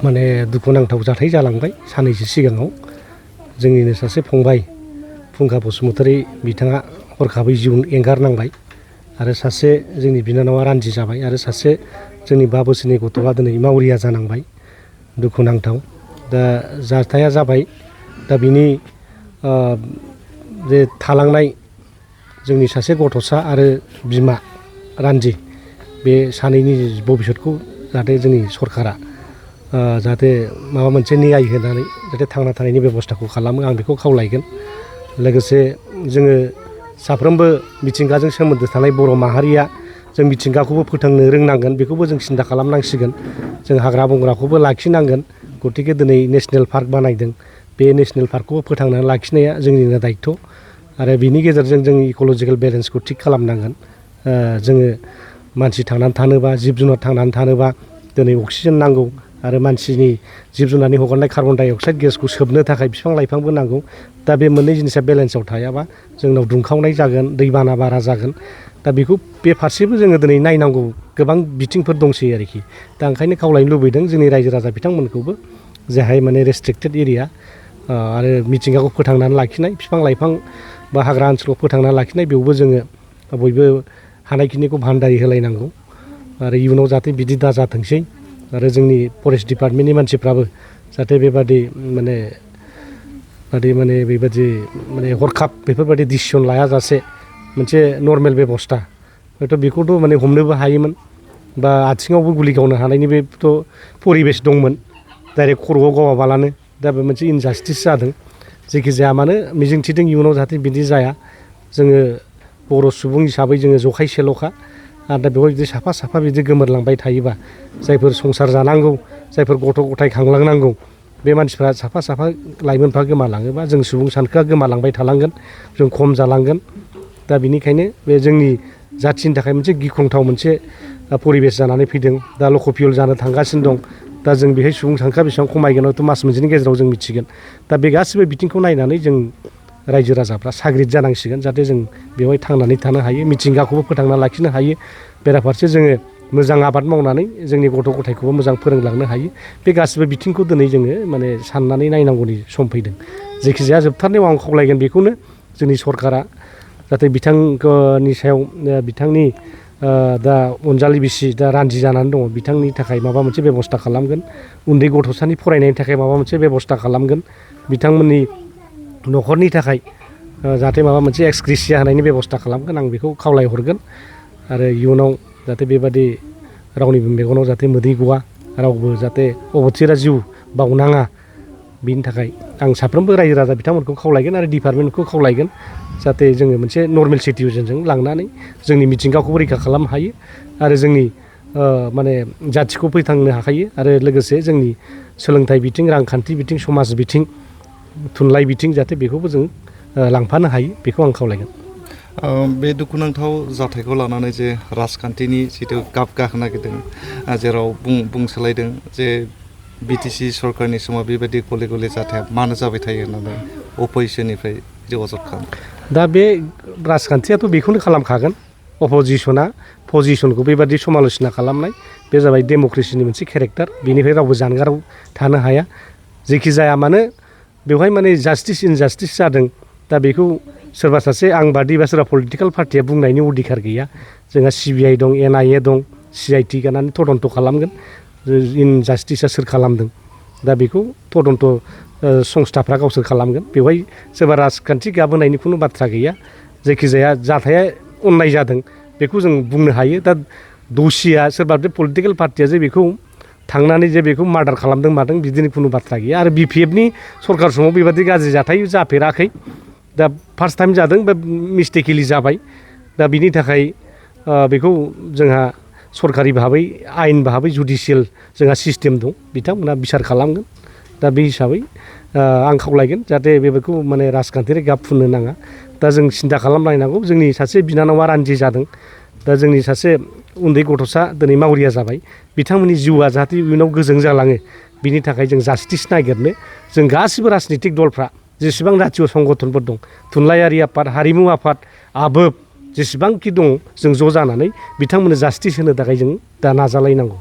माने दुखुनांथाव जाथाय जालांबाय साननैसो सिगाङाव जोंनिनो सासे फंबाय फुंखा बसुमतारी बिथाङा हरखाबै जिउ एंगारनांबाय आरो सासे जोंनि बिनानावा रानजि जाबाय आरो सासे जोंनि 5 बोसोरनि गथ'आ दिनै मावरिया जानांबाय दुखुनांथाव दा जाथाया जाबाय दा बिनि जे थालांनाय जोंनि सासे गथ'सा आरो बिमा रानजि बे सानैनि भबिसतखौ जाहाथे जोंनि सरकारा जाहाथे माबा मोनसे न्याय होनानै जाहाथे थांना थानायनि बेबस्थाखौ खालामो आं बेखौ खावलायगोन लोगोसे जोङो साफ्रोमबो मिथिंगाजों सोमोन्दो थानाय बर' माहारिया जों मिथिंगाखौबो फोथांनो रोंनांगोन बेखौबो जों सिन्था खालामनांसिगोन जों हाग्रा बंग्राखौबो लाखिनांगोन गतिके दिनै नेसनेल पार्क बानायदों बे नेसनेल पार्कखौबो फोथांनानै लाखिनाया जोंनिनो दायित्व आरो बिनि गेजेरजों जों इक'लजिकेल बेलेन्सखौ थिग खालामनांगोन जोङो मानसि थांनानै थानोबा जिब जुनार थांनानै थानोबा दिनै अक्सिजेन नांगौ आरो मानसिनि जिब जुनारनि हगारनाय कार्बन डाइ अक्साइड गेसखौ सोबनो थाखाय बिफां लाइफांबो नांगौ दा बे मोननै जिनिसा बेलेन्सआव थायाबा जोंनाव दुंखावनाय जागोन दैबाना बारा जागोन दा बेखौ बे फारसेबो जोङो दिनै नायनांगौ गोबां बिथिंफोर दंसै आरोखि दा ओंखायनो खावलायनो लुबैदों जोंनि रायजो राजा बिथांमोनखौबो जाहाय माने रेस्ट्रिक्टेड एरिया आरो मिथिंगाखौ फोथांनानै लाखिनाय बिफां लाइफां बा हाग्रा ओनसोलखौ फोथांनानै लाखिनाय बेयावबो जोङो बयबो हानायखिनिखौ भान्दारि होलायनांगौ आरो इयुनाव जाहाथे बिदि दाजाथोंसै आरो जोंनि फरेस्ट डिपार्टमेन्टनि मानसिफ्राबो जाहाथे बेबादि बेबादि हरखाब बेफोरबायदि डिसिसन लायाजासे मोनसे नर्मेल बेबस्था हयथ' बेखौथ' माने हमनोबो हायोमोन बा आथिङावबो गुलि गावनो हानायनि बेथ' परिबेस दंमोन डाइरेक्ट खर'आव गावाबालानो दा बे मोनसे इनजास्टिस जादों जेखि जाया मानो मिजिंथिदों इयुनाव जाहाथे बिदि जाया जोङो बर' सुबुं हिसाबै जोङो जखायसेल'खा आरो दा बेवहाय जुदि साफा साफा बिदि गोमोरलांबाय थायोबा जायफोर संसार जानांगौ जायफोर गथ' गथाय खांलांनांगौ बे मानसिफ्रा साफा साफा लाइमोनफ्रा गोमालाङोबा जों सुबुं सानखोआ गोमालांबाय थालांगोन जों खम जालांगोन दा बिनिखायनो बे जोंनि जाथिनि थाखाय मोनसे गिख्रंथाव मोनसे परिबेस जानानै फैदों दा लक'पियेल जानो थांगासिनो दं दा जों बेहाय सुबुं सानखोआ बेसेबां खमायगोन हयथ' मास मोनसेनि गेजेराव जों मिथिगोन दा बे गासिबो बिथिंखौ नायनानै जों रायजो राजाफ्रा साग्रिद जानांसिगोन जाहाथे जों बेवहाय थांनानै थानो हायो मिथिंगाखौबो फोथांना लाखिनो हायो बेराफारसे जोङो मोजां आबाद मावनानै जोंनि गथ' गथायखौबो मोजां फोरोंलांनो हायो बे गासिबो बिथिंखौ दिनै जोङो माने साननानै नायनांगौनि सम फैदों जायखिजाया जोबथारनायाव आं खावलायगोन बेखौनो जोंनि सरकारा जाहाथे बिथांनि सायाव बिथांनि दा अनजालि बिसि दा रानजि जानानै दङ बिथांनि थाखाय माबा मोनसे बेबस्था खालामगोन उन्दै गथ'सानि फरायनायनि थाखाय माबा मोनसे बेबस्था खालामगोन बिथांमोननि न'खरनि थाखाय जाहाथे माबा मोनसे एक्सग्रेसिया होनायनि बेबस्था खालामगोन आं बेखौ खावलायहरगोन आरो इयुनाव जाहाथे बेबादि रावनिबो मेगनाव जाहाथे मोदै गवा रावबो जाहाथे अबथिरा जिउ बावनाङा बिनि थाखाय आं साफ्रोमबो रायजो राजा बिथांमोनखौ खावलायगोन आरो डिपार्टमेन्टखौ खावलायगोन जाहाथे जोङो मोनसे नर्मेल सिटुवेसनजों लांनानै जोंनि मिथिंगाखौबो रैखा खालामनो हायो आरो जोंनि माने जाथिखौ फोथांनो हाखायो आरो लोगोसे जोंनि सोलोंथाइ बिथिं रांखान्थि बिथिं समाज बिथिं थुनलाइ बिथिं जाहाथे बेखौबो जों लांफानो हायो बेखौ आं खावलायगोन बे दुखुनांथाव जाथायखौ लानानै जे राजखान्थिनि जिथु गाब गाहोनो नागिरदों जेराव बुंसोलायदों जे बिटिसि सरकारनि समाव बेबायदि गले गले जाथाया मानो जाबाय थायो होननानै अपोजिसननिफ्राय जे अजद खालामो दा बे राजखान्थियाथ' बेखौनो खालामखागोन अपोजिसना पजिसनखौ बेबादि समाल'सना खालामनाय बे जाबाय डेम'क्रेसिनि मोनसे केरेक्टार बेनिफ्राय रावबो जानगाराव थानो हाया जेखि जाया मानो बेवहाय माने जास्टिस इनजास्टिस जादों दा बेखौ सोरबा सासे आं बादि बा सोरबा पलिटिकेल पार्टिया बुंनायनि अधिकार गैया जोंहा CBI दं NIA दं CIT गानानै तदन्त खालामगोन इनजास्टिसा सोर खालामदों दा बेखौ तदन्त संस्थाफ्रा गावसोर खालामगोन बेवहाय सोरबा राजखान्थि गाबोनायनि खुनु बाथ्रा गैया जायखिजाया जाथाया अननाय जादों बेखौ जों बुंनो हायो दा दसिया सोरबा बे पलिटिकेल पार्टिया जे बेखौ थांनानै जे बेखौ मार्डार खालामदों मादों बिदिनि खुनु बाथ्रा गैया आरो BPFनि सरकार समाव बेबादि गाज्रि जाथाय जाफेराखै दा फार्स्ट टाइम जादों बा मिस्टेकेलि जाबाय दा बिनि थाखाय बेखौ जोंहा सरकारि भाबै आयेन भाबै जुडिसियेल जोंहा सिस्टेम दं बिथांमोना बिसार खालामगोन दा बे हिसाबै आं खावलायगोन जाहाथे बेफोरखौ माने राजखान्थियारि गाब फुननो नाङा दा जों सिन्था खालामलायनांगौ जोंनि सासे बिनानावा रानजि जादों दा जोंनि सासे उन्दै गथ'सा दिनै मावरिया जाबाय बिथांमोननि जिउआ जाहाथे इयुनाव गोजों जालाङो बिनि थाखाय जों जास्टिस नागिरनो जों गासिबो राजनितिक दलफ्रा जेसेबां जातीय संगठनफोर दं थुनलाइयारि आफाद हारिमु आफाद आबोब जेसेबांखि दं जों ज' जानानै बिथांमोननो जास्टिस होनो थाखाय जों दा नाजालायनांगौ